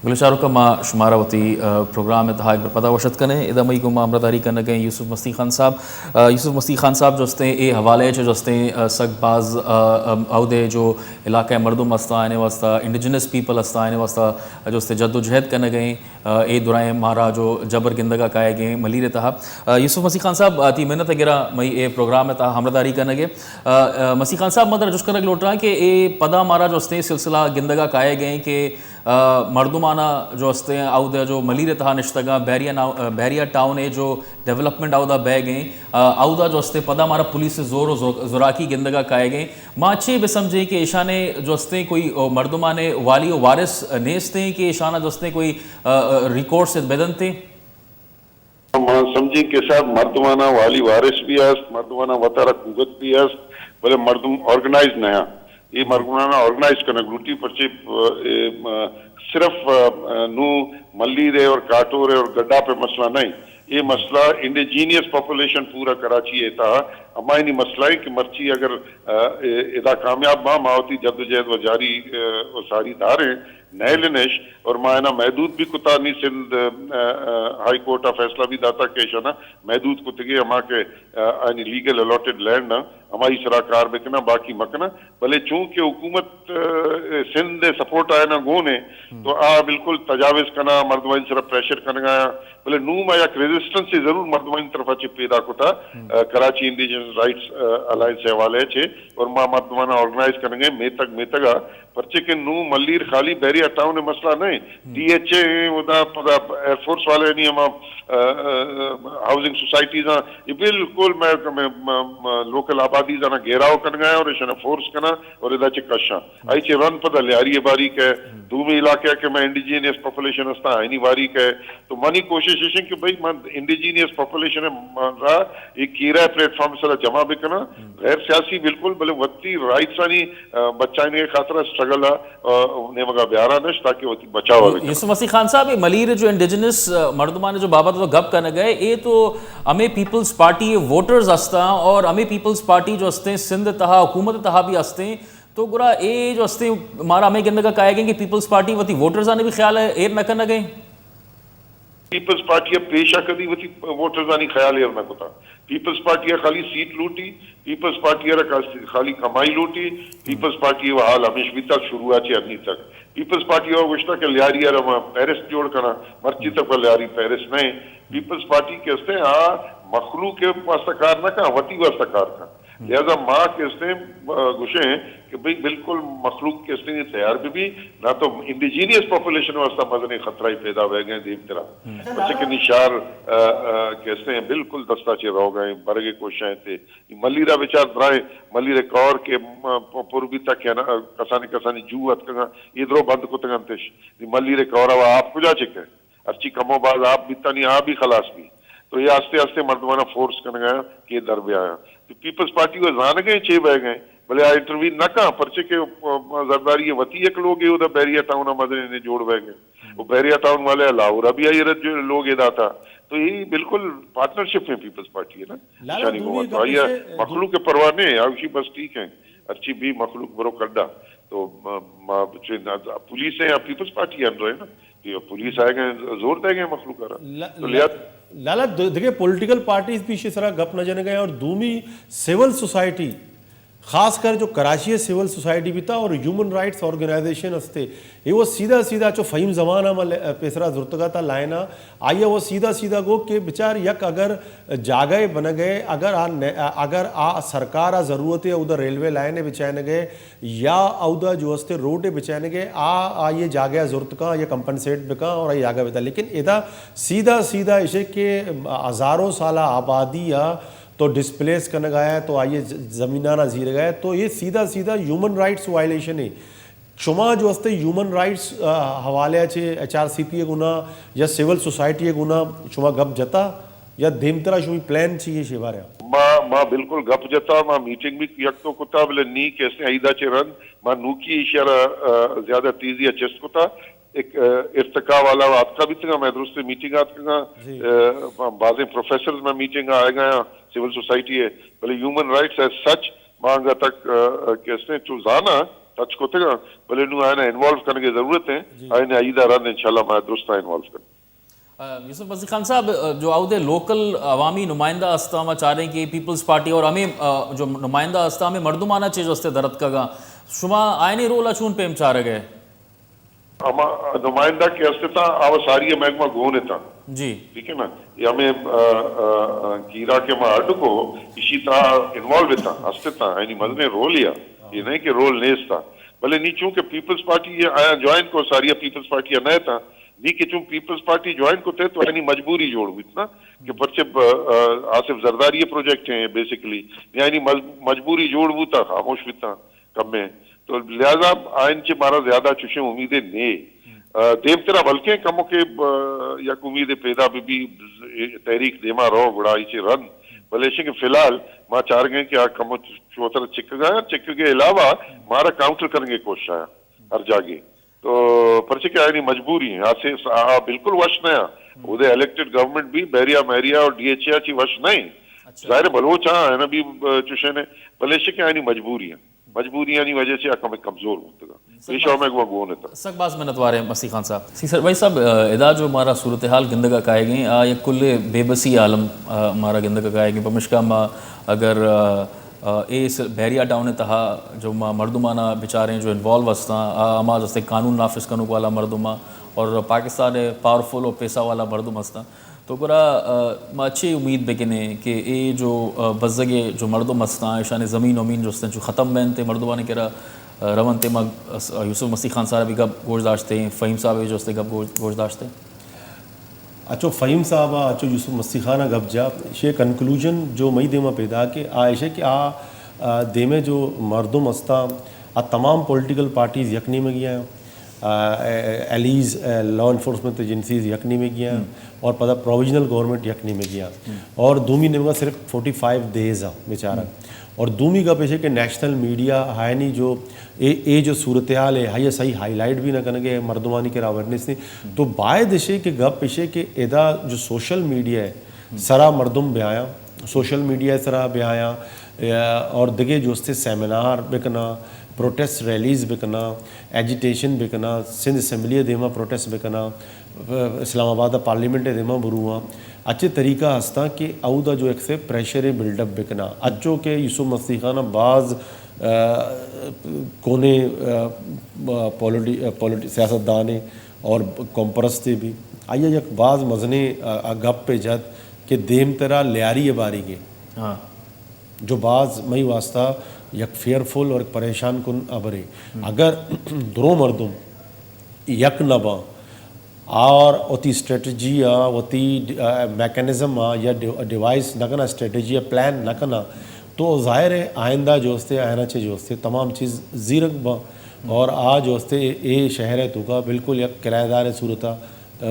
گل چاروکاں، ما شمارا وتی، ء، پروگرام ء تہا ایک بر پدا وش اتک کنیں۔ ادا مئی گوں ما ہمراہداری کنگ ء ایں یوسف مستی خان صاحب۔ ء، یوسف مستی خان صاحب جو استیں اے حوالے ء چہ جو استیں، ء، سک باز، ء، ء، اودے جو علاقہ ء مردم استاں، آیانی واسطہ انڈیجنس پیپل استاں، آیانی واسطہ جو استیں جد و جہد کنگ ء ایں۔ ء، اے درائیں مارا جو جبر گندگ ء کائیگ ء ایں ملیر ء تہا۔ ء، یوسف مستی خان صاحب، ء، تئی منت ء گراں مئی اے پروگرام ء تہا ہمراہداری کنگ ء۔ ء، ء، مستی خان صاحب، ما ترا جست کنگ لوٹ رہا کہ اے پدا مارا جو استیں سلسلہ گندگ ء کائیگ ء ایں کہ ء، مردمانا جو استیں، اودا جو ملیر ء تہا نشتگاں، بحریہ ناؤ-، ء، بحریہ ٹاؤن ء جو ڈیولپمنٹ اودا بیگ ایں، ء، اودا جو استیں، پدا مارا پولیس ء زور و زو-، زوراکی گندگا کائیگ ایں۔ ما چے بہ سمجھیں کہ ایشانے جو استیں کوئی، ء، مردمانے والی و وارث نیستیں کہ ایشانا جو استیں کوئی، ء، ء، ریکورس بدنتیں؟ ما سمجھیں کہ صاحب مردمانا والی وارث بھی است، مردمانا وتارا قوت بھی است، بلے مردم آرگنائز نہ آں۔ اے مردمانا آرگنائز کنگ لوٹی، پرچے، اے، صرف، نو ملیر ہے اور کاٹور ہے اور گڈا پہ مسئلہ نہیں۔ یہ مسئلہ انڈیجینئس پاپولیشن پورا کراچی ہے تا، ہمائنی مسئلہ ہے کہ مرچی اگر، ادا کامیاب ما، ما ہوتی جدوجہد و جاری، و ساری دار ہیں۔ نیلنش اور ما اینا محدود بھی کتا، نی سندھ، ا، ا، ہائی کورٹ آ فیصلہ بھی داتا کہ ایشانا محدود کتگے، ہما کہ، ا، آنی لیگل الاٹڈ لینڈ نا، ہمائی سرا کار بکنا، باقی مکنا۔ بلے چونکہ حکومت، ا، سندھ سپورٹ آئے نا گون ہے، تو آ بالکل تجاوز کنا، مردمانی سرا پریشر کنگا۔ بلے نو ما یک ریزسٹنس ضرور مردمانی طرفا چہ پیدا کتا، ا، کراچی انڈیجنس رائٹس، ا، الائنس حوالے چے، اور ما مردمانا آرگنائز کنگے میتگ میتگا۔ پرچے کہ نوں ملیر خالی بحریہ ٹاؤن ء مسئلہ نہ انت، ڈی ایچ اے ہیں، ادا پدا ایئر فورس والے نہیں، ہما، ا، ا، ہاؤسنگ سوسائٹیز ہیں، یہ بالکل میں، میں، میں، میں لوکل آبادیز آنا گھیراؤ کنگا ہے اور ایشانا فورس کنا اور ادا چہ کشاں۔ آئی چہ رند پدا لیاری باریک ہے، دومی علاقہ کہ میں انڈیجینئس پاپولیشن ہستا، آئینی باریک ہے۔ تو منی کوشش ایش کہ بھئی من انڈیجینئس پاپولیشن را ایک کیرا پلیٹ فارم سرا جمع بکناں، غیر سیاسی بالکل، بلے وتی رائٹس آنی، ا، بچائینگ ء خاطر ء اسٹرگل ء، ا، نیمگ ء بیاران اش تاکہ وتی بچاؤ ء بکناں۔ یوسف مسیح خان صاحب، اے ملیر جو انڈیجنس، ا، مردمانی جو بابت تو گپ کنگ ء، اے تو ہمیں پیپلز پارٹی ووٹرز ہستاں اور ہمیں پیپلز پارٹی جو ہستیں سندھ تہا حکومت تہا بھی ہستیں، تو گڑا اے جو ہستیں مارا ہمیں گندگا کائے گئے کہ پیپلز پارٹی وتی ووٹرز آنے بھی خیال ہے ایر نہ کنگ ء۔ پیپلز پارٹی ء پیش ء کدی وتی ووٹرز آنی خیال ایر نہ کتا۔ پیپلز پارٹی ء خالی سیٹ لوٹی، پیپلز پارٹی ء را خاص-، خالی کمائی لوٹی، پیپلز پارٹی ء حال ہمیش بیتا شروع ء چہ انی تک۔ پیپلز پارٹی ء گوشتا کہ لیاری ء را ما پیرس جوڑ کناں، مرچی تک وہ لیاری پیرس نہ ہیں۔ پیپلز پارٹی کہ ہستے آ مخلوق ء واسطہ کار نہ کن، وتی واسطہ کار کن۔ لہذا ما کہ استیں، آ، گوشیں کہ بھئی بالکل مخلوق کہ استیں تیار بہ بی، نہ تو انڈیجینئس پاپولیشن واسطہ مزنیں خطرہ پیدا ہوئے گئے دیم ترا۔ پرچہ کہ نشار، آ، آ، کہ استیں بالکل دستا چے روگ ء، برگ ء کوشاں تے۔ ملیر ء بچار درائیں، ملیر ء کور کہ، آ، پ-، پر بیتا کہ نا، کسانی کسانی جو اتکگاں، یہ درو بند کتگاں تش۔ ملیر ء کور ء آپ کجا چکے؟ ہرچی کمو باز آپ بیتانی آ بھی خلاص بی۔ تو یہ آستے آستے مردمانا فورس کنگا کہ در بیایاں۔ تو پیپلز پارٹی و زانگیں چے بہ گئے، بلے آ انٹروین نہ کاں، پرچے کہ، آ، زرداری وتی یک لوگے اودا بحریہ ٹاؤن ء مزنیں جوڑ بہ گئے۔ و بحریہ ٹاؤن والے لاہور ء بھی آئی رد جو لوگ اے داتا۔ تو یہ بالکل پارٹنرشپ ہیں پیپلز پارٹی ہے نا۔ لالا، نشانی دومی گوما تو گپ آئی ایش ہے، دو- مخلوق کے پرواہ نہیں ہے، آوشی بس ٹھیک ہے۔ ہرچی بھی مخلوق برو کڈا۔ تو ما، ما چہ نہ، پولیس ہے یا پیپلز پارٹی ہے، ہم جو ہے نا، یہ پولیس آئے گئے، زور دے گئے مخلوق کرا۔ لا-، تو لا-، لیا لالا، د-، دگہ پولیٹیکل پارٹیز بھی اسی طرح گپ نہ جنے گئے اور دومی سول سوسائٹی، خاص کر جو کراچی ہے سول سوسائٹی بھی تھا اور ہیومن رائٹس آرگنائزیشن ہستے، یہ وہ سیدھا سیدھا چو فہیم زمان ہم لے-، پیسرا زرتگا تھا لائنا، آئیا وہ سیدھا سیدھا گو کہ بچار یک اگر جاگہ بنگے، اگر آ نے-، اگر آ سرکار آ ضرورت ہے، ادھر ریلوے لائن ہے بچائنگے، یا اودا جو استے روڈ بچینگے، آ، آ یہ جاگہ زرت کاں یا کمپنسیٹ بکاں اور آ یہ جاگہ بتا۔ لیکن ادا سیدھا سیدھا اسے کہ ہزاروں سالہ آبادی آ تو ڈسپلیس کنگ آیا، تو آئیے ز-، زمینانا زیرگ آیا، تو یہ سیدھا سیدھا ہیومن رائٹس وائلیشن ہے۔ شما جو استے ہیومن رائٹس، آ، حوالے چے ایچ آر سی پی گنا یا سول سوسائٹی گنا شما گپ جتا؟ یا دیمترا شوی پلان چی ہے شے بارے؟ ما، ما بالکل گپ جتا، ما میٹنگ بھی یک تو کتا، بلے نی کیسے عیدا چے رند، ما نوکی اشارہ، آ، زیادہ تیزی چست کتا۔ ایک، آ، ارتقا والا آتکا بیتگا، میں درست میٹنگ آتکگا، جی۔ آ، بازیں پروفیسرز میں میٹنگ آئے گا، سول سوسائٹی ہے، بلے ہیومن رائٹس ایز سچ ما انگا تک، آ، کیسے چو زانا، ٹچ کتگ آں، بلے نوں آیاں انوالو کنگ ءِ ضرورت ایں۔ آیاں عید ءَ رند انشاءاللہ ما درستاں انوالو کنیں۔ یوسف مسیح خان صاحب، جو اودے لوکل عوامی نمائندہ ہستاں، ما چاریں کہ پیپلز پارٹی اور ہمیں جو نمائندہ ہستاں، ہمیں مردمانہ چیز ہستے درتکگاں، شما آئینی رول ءَ چون پیم چارگ ءَ؟ ہما نمائندہ کہ ہست اتاں، آ ساری ءَ محکمہ گون اتاں۔ جی۔ ٹھیک ہے نا؟ یہ ہمیں، آ، آ، آ، گیرا کہ ما اڈ کو، اسی تہا انوالو اتاں، ہست اتاں، یعنی مزنیں رول یا، یہ نہیں کہ رول نیست تھا۔ بلے نی چونکہ پیپلز پارٹی یہ آیا جوائن کو، ساری ءَ پیپلز پارٹی ءَ نہ اتاں، نی کہ چون پیپلز پارٹی جوائن کو تے تو یعنی مجبوری جوڑ بیت نا، کہ پرچے ب-، آ، آصف زرداری پروجیکٹ ہیں بیسیکلی، یعنی مج-، مجبوری جوڑ بوتا، خاموش بیتا۔ کمیں۔ تو لہذا آئین چہ مارا زیادہ چوشیں امیدے نے۔ آ، دیمترا بلکیں کموکے، آ، یک امیدے پیدا بہ بی، تحریک دیما رو گڑا ایچے رند۔ بلے ایشیں کہ فی الحال ما چارگیں کہ آ کمو چوتر چکگا، چکگے علاوہ مارا کاؤنٹر کرنگے کوشش آیا ہر جاگے۔ تو پرچے کہ آئینی مجبوری ہیں، آ سے، آ بالکل وش نہ ہیں۔ اودے الیکٹڈ گورنمنٹ بھی بحریہ مہریہ اور ڈی ایچ اے چی وش نہیں۔ ظاہر ہے بلوچ ہاں، ہے نا بھی، آ، چوشیں نے، بلے ایشیں کہ آئینی مجبوری ہیں۔ مجبوریانی وجہ سے آ کمے کمزور بوتگا۔ سک پیش باز، آمد و گون اتاں۔ سک باز منتوار ہیں مسیح خان صاحب۔ سیسر بھائی صاحب، آ، ادا جو مارا صورتحال گندگا کائے گئے، آ، یک کل بے بسی عالم، آ، مارا گندگا کائے گئے۔ پمشکا ما اگر، آ، آ، اے س-، بحریہ ٹاؤن تہا جو ما مردمانا بچاریں جو انوالو ہستاں، آ، ہما جستے قانون نافذ کنوک والا مردم آ اور پاکستان پاورفل اور پیسہ والا مردم ہستاں۔ تو گڑا، آ، ما چے امید بکنیں کہ اے جو، آ، بزگ ء جو مردم ہستاں، ایشانی زمین ومین جو استیں چو ختم بینت، مردمانی کرا، آ، رونت۔ ما، آ، یوسف مسیح خان صاحب ء گپ گوش داشتیں، فہیم صاحب ء جو استیں گپ گوش، گوش داشتیں۔ اچو فہیم صاحب ء، اچو یوسف مسیح خان ء گپ جا، ایشی کنکلوژن جو مئی دیما پیدا کہ آ ایشے کہ آ، آ، دیمے جو مردم ہستاں، آ تمام پولیٹیکل پارٹیز یک نیمگی ہیں۔ آ، ایلیز، آ، لا انفورسمنٹ ایجنسیز یک نیمگی ہیں اور پدا پروویژنل گورنمنٹ یک نیمگی ہیں اور دومی نیمگا صرف فورٹی فائیو ڈیز ہیں بیچارہ۔ اور دومی گپ ایشے کہ نیشنل میڈیا ہائنی جو اے، اے جو صورتحال ہے، ہائی صحیح ہائی لائٹ بھی نہ کنگے، مردمانی کرا اویئرنیس نہیں۔ تو باید ایشے کہ گپ ایشے کہ ادا جو سوشل میڈیا ہے، سرا مردم بیایاں، سوشل میڈیا سرا بیایاں، یا، اور دگہ جو استے سیمینار بکنا، پروٹیسٹ ریلیز بکنا، ایجیٹیشن بکنا، سندھ اسمبلی دیما پروٹیسٹ بکنا، اسلام آباد پارلیمنٹ دیما برواں۔ اچھے طریقہ ہستاں کہ اودا جو ایک سے پریشر بلڈ اپ بکنا۔ اچو کہ یوسف مسیح خان باز، آ، کونے، آ، پولیٹی-، پولیٹی-، سیاست دانے اور قوم پرستے بھی۔ آئی یک باز مزنے، آ، آ، گپ پہ جت کہ دیم ترا لیاری باریگے۔ ہاں۔ جو باز مئی واسطہ یک فیئرفل اور یک پریشان کن ابرے۔ اگر درو مردم یک نہ باں اور وتی اسٹریٹجی آ، وتی ڈ-، آ، میکانزم آ یا ڈی-، ڈیوائس نہ کنا، اسٹریٹجی آ پلان نہ کنا، تو ظاہر ہے آئندہ جو استے، آئینہ چے جو استے، تمام چیز زیرک باں۔ اور آ جو استے اے، اے شہر ہے تو کا بالکل یک کرایہ دار صورت آ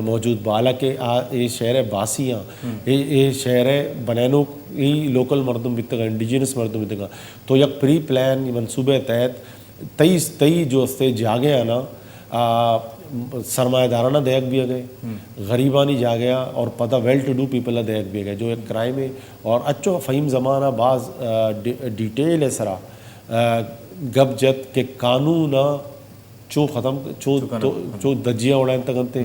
موجود با، حالانکہ آ، اے شہر ء باسی آں، اے، اے شہر ء بنینوک ای لوکل مردم بیتگاں، انڈیجنس مردم بیتگاں۔ تو یک پری پلان منصوبہ تحت تئی، تئی جو استے جاگہ آنا، آ، سرمایہ دارانا دیگ بیگ ء، غریبانی جاگہ آ اور پدا ویل ٹو ڈو پیپل ء دیگ بیگ ء، جو یک کرائم ہے۔ اور اچو فہیم زمان ء باز، آ، ڈی-، ڈیٹیل ء سرا، آ، گپ جت کہ قانون ء چو ختم، چو، چو کنگ۔ تو، چو دجیاں اڑائینتگ انت،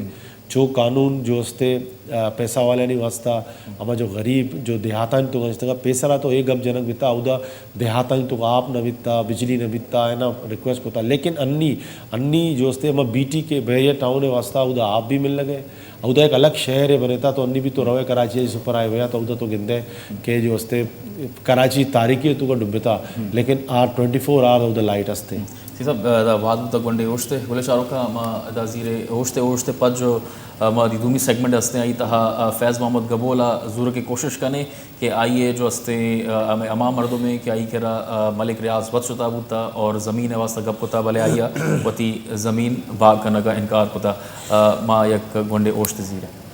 چو قانون جو استے، آ، پیسہ والانی واسطہ، ہما جو غریب، جو دیہاتانی تو گنجتگا، پیسرا تو اے گپ جنگ بیتا، اودا دیہاتانی تو آپ نہ بیتا، بجلی نہ بیتا، اینا ریکویسٹ کوتا۔ لیکن انی، انی جو استے ہما بی ٹی کے بحریہ ٹاؤن واسطہ اودا آپ بھی مل لگے، اودا ایک الگ شہر ہے بنتا، تو انی بھی تو روے کراچی سپر ہائی وے، تو اودا تو گندے کہ جو استے کراچی تاریکی تو کا ڈبتا، لیکن آ ٹوئنٹی فور آور اودا لائٹ استے۔ سی صاحب، ادا وہد بوتگ گونڈیں اوشتے، گل ء چاروکاں ما ادا زیریں اوشتے، اوشتے پد جو، آ، ما دی دومی سیگمنٹ ہستیں، آئی تہا، آ، فیض محمد گبول ء زورگ ء کوشش کنیں کہ آئی ء جو ہستیں، آ، ہمے ہما مردمے کہ آئی کرا، آ، ملک ریاض وت شتا بوتا اور زمین ء واسطہ گپ کتا، بلے آئی ء وتی زمین باغ کنگ ء انکار کتا۔ آ، ما یک گونڈیں اوشتے زیریں۔